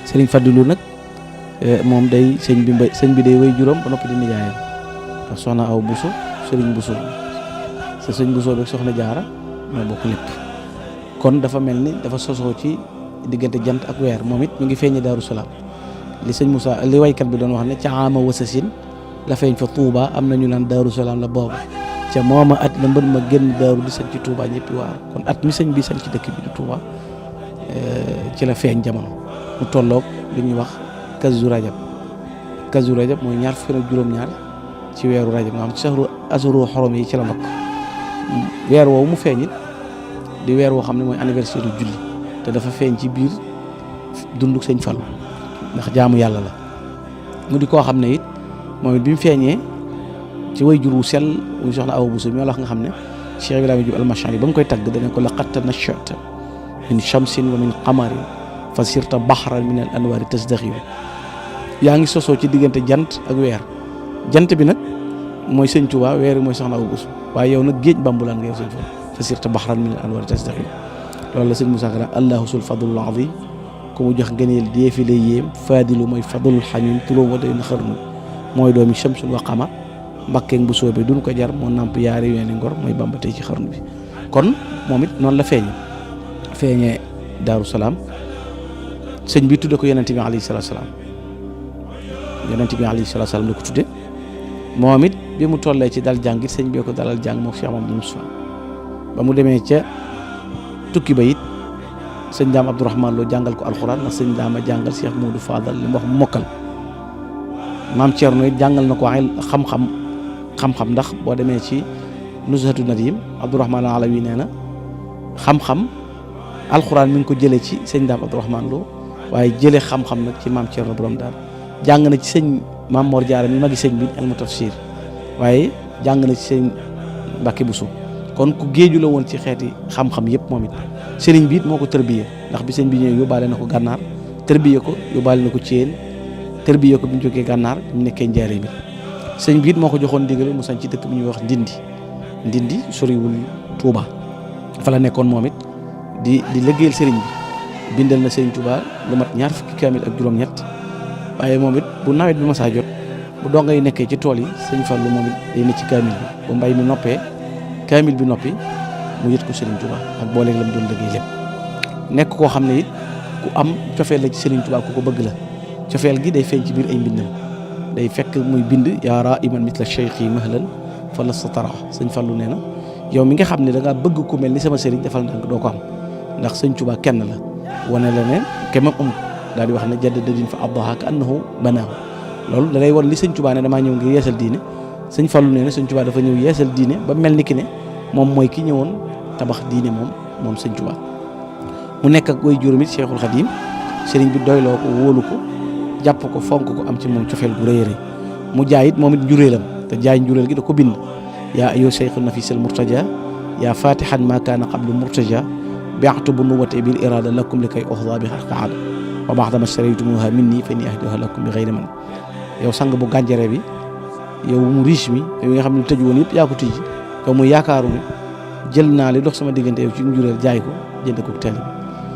sëriñ Fadilu nag moom day sëñ bi day way juróom ba noppi di nijaayam ndax soxna aw Buso sëriñ Buso sa sëñ Buso beeg soxna Jaara ñoo bokk lépp kon dafa mel ni dafa sosoo ci diggante jant ak weer moom it mu ngi feeñe Daaru Salaam li sëñ Moussa li waykat bi doon wax ne ca ama wasasin la feeñ fa Touba am na ñu naan Daaru Salaam la booba ca mooma at la mbën ma génn daaru di sañ ci Touba ñëppi waar kon at mi sëñ bi sañ ci dëkk bi di Touba ci la feeñ jamono mu tolloog li ñuy wax Kazu Rajab mooy ñaar fukki ak juróom-ñaar ci weeru rajab nga xam ci saxru asuru xorom yi ci la mbokk weer woowu mu feeñ it di weer woo xam ne mooy anniversaire yu julli te dafa feeñ ci biir dunduk sëñ Fallu ndax jaamu yàlla la mu di koo xam ne it moom it bi mu feeñee ci way jur wu sell muy soxna Awa Bousso mi wax nga xam ne Cheikh Ibrahima Diop al-Mashari ba mu koy tagg dana ko laqad tanashata min shamsin wa min qamarin fa sirta bahran min al anwari tasdaxiru yaa ngi sosoo ci diggante jant ak weer jant bi nag mooy sëñ Tuubaa weer mooy soxna Awa Bousso waaye yow nag géej bambulaan nga yow sëñ Fallu fa sirta bahran min al anwari tasdaxiru loolu la sëñ Moussa Ka allahu sul fadlul azim ku mu jox ngëneel deefi lay yéem faadilu mooy fadlul xamim turóom wa day na xarnu mooy doomi shamsun wa qamar mbakkeeg bu soobee duñ ko jar moo namp yaari weeni ngor mooy Bamba tey ci xarnu bi kon moom it noonu la feeñee Daaru Salaam sëñ bi tudde ko yonent bi alayhi salaatu salaam la ko tudde moom it bi mu tollee ci dal jàng it sëñ bee ko dalal jàng moo Cheikh Mamadou Moussa ba mu demee ca tukki ba it sëñ daam Abdourahman Lo jàngal ko alxuraan ndax sëñ daama jàngal Cheikh Modou Fadal li mu wax mokkal maam Thierno it jàngal na ko xam-xam ndax boo demee ci Nuzhatu Nadim Abdourahman Alawi nee na xam-xam alxuraan mi ngi ko jëlee ci sëñ daam Abdourahman Lo waaye jëlee xam-xam nag ci maam Thierno borom daal jàng na ci sëñ maam Mor Diarra mi magi sëñ bi ilmu tafsir waaye jàng na ci sëñ Mbàkke Buso kon ku géeju la woon ci xeeti xam-xam yëpp moom it sëriñ bi it moo ko tërbiye ndax bi sëñ bi ñëwee yóbbaale na ko gànnaar tërbiye ko yóbbaale na ko Thiène tërbiye ko bi ñu jógee gànnaar bi mu nekkee Njaaréem bi sëñ bi it moo ko joxoon ndigal mu sañ ci dëkk bi ñuy wax Ndindi soriwul Touba fa la nekkoon moom it di liggéeyal sëriñ bi bindal na sëriñ Touba lu mat ñaar fukki kaamil ak juróom-ñett waaye moom it bu nawet bi masaa jot bu donga yi nekkee ci tool yi sëñ Fallu moom it day ne ci kaamil bi bu mbay mi noppee kaamil bi noppi mu yët ko Serigne Touba ak booleeg la mu doon liggéey lépp nekk koo xam ne it ku am cofeel la ci Serigne Touba ku ko bëgg la cofeel gi day feeñ ci biir ay mbindam day fekk muy bind yaara iman mitla cheikhi mahlan fa la sa tara sëñ Fallu nee na yow mi nga xam ne da ngaa bëgg ku mel ni sama sëriñ defal ndànk doo ko am ndax sëñ Touba kenn la wane la ne kemam amul daal di wax ne jadd dadin fa abdaha ka annahu banaahu loolu da ngay wan li sëñ Touba ne damaa ñëw ngir yeesal diine sëñ Fallu nee na sëñ Touba dafa ñëw yeesal diine ba mel ni ki ne moom mooy ki ñëwoon tabax diine moom sëñ Touba mu nekk ak way juróom it Cheikhul Khadim sëriñ bi doyloo ko wóolu ko jàpp ko fonk ko am ci moom cofeel gu rëy a rëy mu jaay it moom it njuréelam te jaay njuréel gi da ko bind yaa ayo cheikhu nafisal murtaja yaa fatihan ma kaana qablu murtaja bi'tu bu nuwate bil irada lakum li kay oxda bi xarqa aada wa ba'da ma shtaraytumuha minni fa inni ahdiha lakum bi ghayri man yow sang bu gànjare bi yow mu riche mi yow nga xam ne tëj woon yëpp yaa ko tijji yow muy yaakaaru ne jël naa li dox sama diggante yow ci njuréel jaay ko jënd ko teel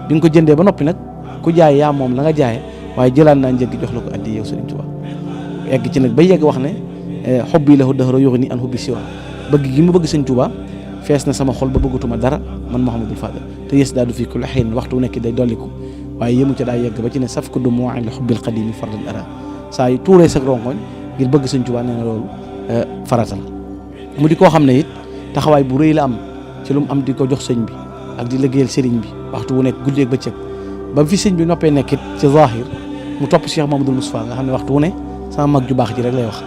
bi nga ko jëndee ba noppi nag ku jaay yaa moom la nga jaayee waaye jëlaat naa njëg jox la ko addi yow Sëriñ Tuubaa egg ci nag ba yegg wax ne xobbi lahu dahra yughni an hubbi siwa bëgg gi mu bëgg Sëriñ Tuubaa fees na sama xol ba bëggatuma dara man Mouhamadul Fadal te yes daadu fii kulli xiin waxtu wu nekk day dolliku waaye yëmu ca daa yegg ba ci ne saf ko du moo li xubbil xadimi fardan ara saa yu tuuree sa rongoñ ngir bëgg Sëriñ Tuubaa nee na loolu farata la mu di koo xam ne it taxawaay bu rëy la am ci lu mu am di ko jox sëñ bi ak di liggéeyal sëriñ bi waxtu wu nekk guddi ak bëccëg ba fi sëñ bi noppee nekkit ci zahir mu topp Cheikh Mamadou Moustapha nga xam ne waxtu wu ne sama mag ju baax ji rek lay wax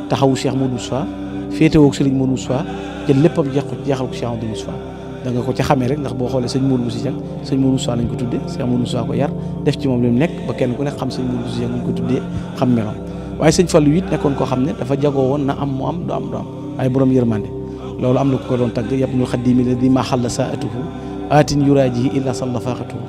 taxawu Cheikh Mamadou Moustapha féetewoo ak sëriñ Mamadou Moustapha jël léppam jeexal ko Cheikh Mamadou Moustapha da nga ko ca xamee rek ndax boo xoolee sëñ Mamadou Moustapha sëñ Mamadou Moustapha lañ ko tuddee Cheikh Mamadou Moustapha ko yar def ci moom li mu nekk ba kenn ku nekk xam sëñ Mamadou Moustapha lañ ko tuddee xam meloom waaye sëñ Fallu it nekkoon koo xam ne dafa jagoo woon na am mu am du am waaye borom yërmande loolu am na ku ko doon tagg yabnul xadimi la di ma xalla saatuhu aatin yuraajihi illa salla faaxatuhu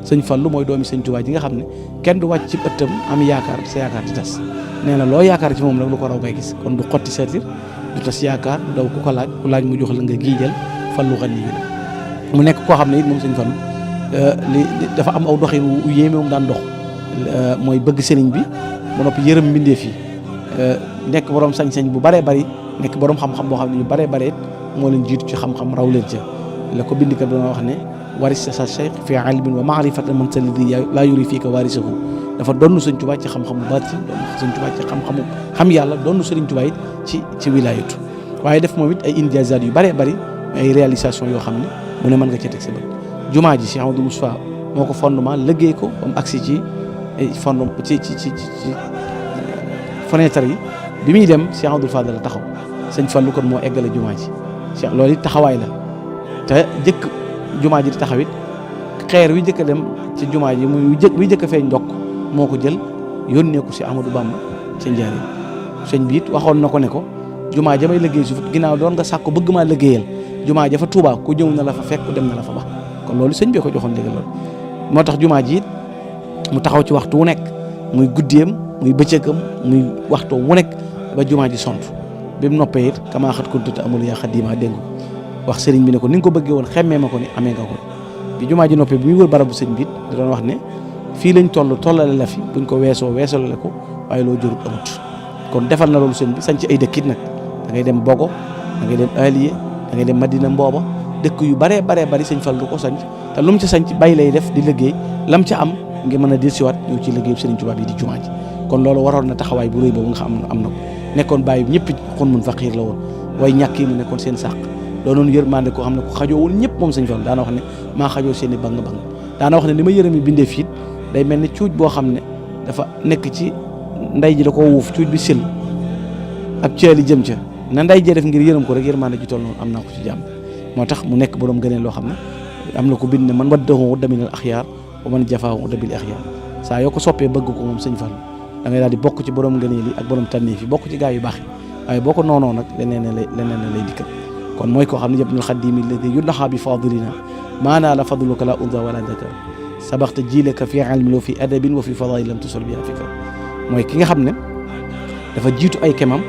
sëñ Fallu mooy doomi sëñ Tuubaa ji nga xam ne kenn du wàcc ci ëttam am yaakaar sa yaakaar di tas nee na loo yaakaar ci moom nag lu ko raw ngay gis kon du xotti seetir du tas yaakaar du daw ku ko laaj ku laaj mu jox la nga giijal Fallu xani yi la mu nekk koo xam ne it moom sëñ Fallu li dafa am aw doxin wu yéeme moom daan dox mooy bëgg sëriñ bi ba noppi yërëm mbindeef yi nekk borom sañ-sañ bu baree bari nekk borom xam-xam boo xam ne ñu baree bare moo leen jiitu ci xam-xam raw leen ca la ko bindkat doon wax ne waris sa cheikh fi ilmin wa maarifatan man salidi laa yuri fii ka warisahu dafa doon Sëriñ Tuubaa ci xam-xamu baatin doon Sëriñ Tuubaa ci xam-xamu xam yàlla doon Sëriñ Tuubaa it ci wilaayatu waaye def moom it ay injaazaat yu baree bari ay réalisation yoo xam ne mu ne mën nga cee teg sa bët jumaa ji Cheikh Amadou Moustapha moo ko fondement liggéey ko ba mu agsi ci fondement ci fenêtre yi bi muy dem Cheikh Amadou Fadal la taxaw sëñ Fallu kon moo eggale jumaa ji Cheikh loolu it taxawaay la te jëkk jumaa ji di taxaw it xeer wi jëkk a dem ci jumaa ji muy jëkk a feeñ ndokk moo ko jël yónnee ko si Amadou Bamba ca Njaaréem sëñ bi it waxoon na ko ne ko jumaa ja may liggéey suuf ginnaaw doon nga sàkku bëgg maa liggéeyal jumaa ja fa Tuubaa ku ñëw na la fa fekk dem na la fa ba kon loolu sëñ bi ko joxoon léegi loolu moo tax jumaa ji it mu taxaw ci waxtu wu nekk muy guddeem muy bëccëgam muy waxtu wu nekk ba jumaa ji sont bi mu noppee it kamaa xat kuntuta amul yaa xaddiima dégg wax sëriñ bi ne ko ni nga ko bëggee woon xemmee ma ko ni amee nga ko bi jumaa ji noppee bi muy wër barabu sëñ bi it da doon wax ne fii lañ tollale la fi buñ ko weesoo la ko waaye loo jërut amut kon defal na loolu sëñ bi sañ ci ay dëkkit nag da ngay dem Bogo da ngay dem Aliye da ngay dem Madina Mbooba dëkk yu baree bari sëñ Fall du ko sañ te lu mu ci sañ ci bàyyi lay def di liggéey lam ca am ngir mën a dellusiwaat ñëw ci liggéeyu Sëriñ Tuubaa bi di jumaa ji kon loolu waroon na taxawaay bu rëy boobu nga xam am na ko nekkoon bàyyi ñëpp xon mun faqiir la woon way ñàkk yi mu nekkoon seen sàq doonoon yërmande koo xam ne ko xajoo woon ñëpp moom sëñ Fall daana wax ne maa xajoo seen i bang daana wax ne li ma yërëmi bindee fiit day mel ni cuuj boo xam ne dafa nekk ci nday ji da koo wuuf cuuj bi sil ab ceeli jëm ca na nday jee def ngir yërëm ko rek yërmande ji toll noonu am naa ko ci jàmm moo tax mu nekk borom gënee loo xam ne am na ko bind ne man waddahu wadda minal axyaar wa man jafaahu wadda bil axyaar saa yoo ko soppee bëgg ko moom sëñ Fall da ngay daal di bokk ci borom ngënee li ak borom tànneef yi bokk ci gaa yu baax yi waaye boo ko noonoo nag leneen lay dikkal kon mooy koo xam ne yabnul xaddiimi alladi yunaxa bi fadilina maanaa la fadluka la unza wala dakar sabaxta jiilaka fi ilmin wa fi adabin wa fi fadail lam tusal biha fikra mooy ki nga xam ne dafa jiitu ay kemam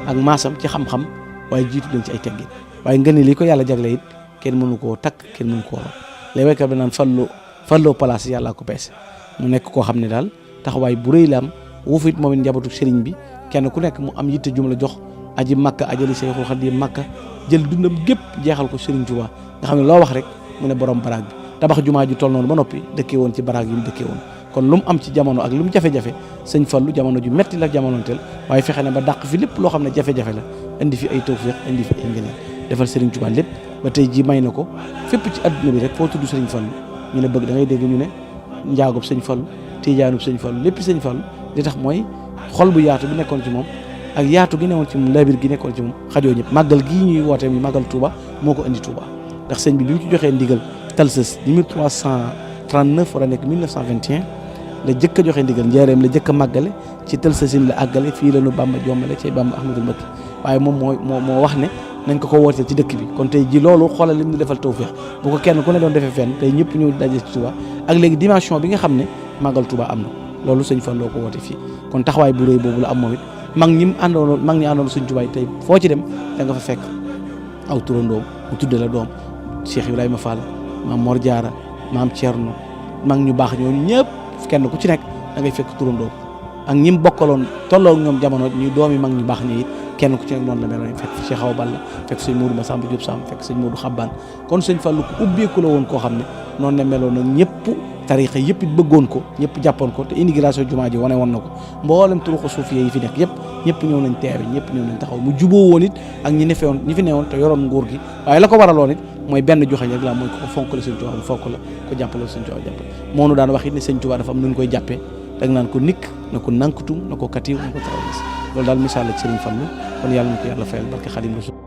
ak maasam ci xam-xam waaye jiitu leen ci ay teggin waaye ngëneel li ko yàlla jagle it kenn mënu koo takk kenn mënu koo rob lay waykat bi naan falloo place yàllaa ko peese mu nekk koo xam ne daal taxawaay bu rëy la am wuufu it moom it njabootu sëriñ bi kenn ku nekk mu am yitte jum la jox aji makka ajali Seexul Xadiim makka jël dundam gépp jeexal ko Sëriñ Tuubaa nga xam ne loo wax rek mu ne borom baraag bi tabax jumaa ji toll noonu ba noppi dëkkee woon ci baraag yi mu dëkkee woon kon lu mu am ci jamono ak lu mu jafe-jafe sëñ Fallu jamono ju metti la jamonoonteel waaye fexe na ba dàq fi lépp loo xam ne jafe-jafe la indi fi ay tawfiq indi fi ay ngëneel defal Sëriñ Tuubaa lépp ba tey ji may na ko fépp ci adduna bi rek foo tudd Sëriñ Fallu ñu ne bëgg da ngay dégg ñu ne njaagub sëñ Fallu tiijaanub sëñ Fallu lépp sëñ Fallu li tax mooy xol bu yaatu bi nekkoon ci moom ak yaatu gi newoon ci moom labir gi nekkoon ci moom xajoo ñëpp màggal gii ñuy woote mi màggal Touba moo ko indi Touba ndax sëñ bi mu ci joxee ndigal talsës 1339 war a nekk 1921 la jëkk a joxe ndigal njaareem la jëkk a màggale ci talsësin la àggale fii la nu Bàmba jommale ci Bàmba Ahmadul Mbakki waaye moom moo wax ne nañ ko wooteel ci dëkk bi kon tey ji loolu xoolal lim ñu defal tawfeex bu ko kenn ku ne doon defee fenn tey ñëpp ñëw daje ci Touba ak léegi dimension bi nga xam ne màggal Touba am na loolu sëñ Fallu ko woote fii kon taxawaay bu rëy boobu la am moom it mag ñi àndoon sëñ Tuubaa tey foo ci dem da nga fa fekk aw turandoom mu tudde la doom Cheikh Ibrahima Fall maam Mor Diarra maam Thierno mag ñu baax ñooñu ñëpp kenn ku ci nekk da ngay fekk turandoom ak ñi mu bokkaloon tolloo ak ñoom jamono ñuy doomi mag ñu baax ñi it kenn ku ci nekk noonu la mel fekk Cheikh Awa Balla fekk sëñ Modou Massamba Diop Sam fekk sëñ Modou Xabbaan kon sëñ Fallu ku ubbeeku la woon koo xam ne noonu la meloon nag ñëpp tarixa yëpp it bëggoon ko ñëpp jàppoon ko te immigration jumaa ji wane woon na ko mboolem turuxu suufiya yi fi nekk yëpp ñëpp ñëw nañ teewe ñëpp ñëw nañ taxaw mu juboo woon it ak ñi fi newoon te yoroon nguur gi waaye la ko waraloon it mooy benn joxeñ rek la mooy ko fonk la sëñ Tuubaa mu fonk la ko jàppale sëñ Tuubaa jàppale moo nu daan wax it ne sëñ Tuubaa dafa am nuñ koy jàppee dag naan ko nikk na ko nankutum na ko katiw na ko tarawis loolu daal misaal la Sëriñ Fallu kon yàlla na ko yàlla fayal barke Xaadimu Rasuul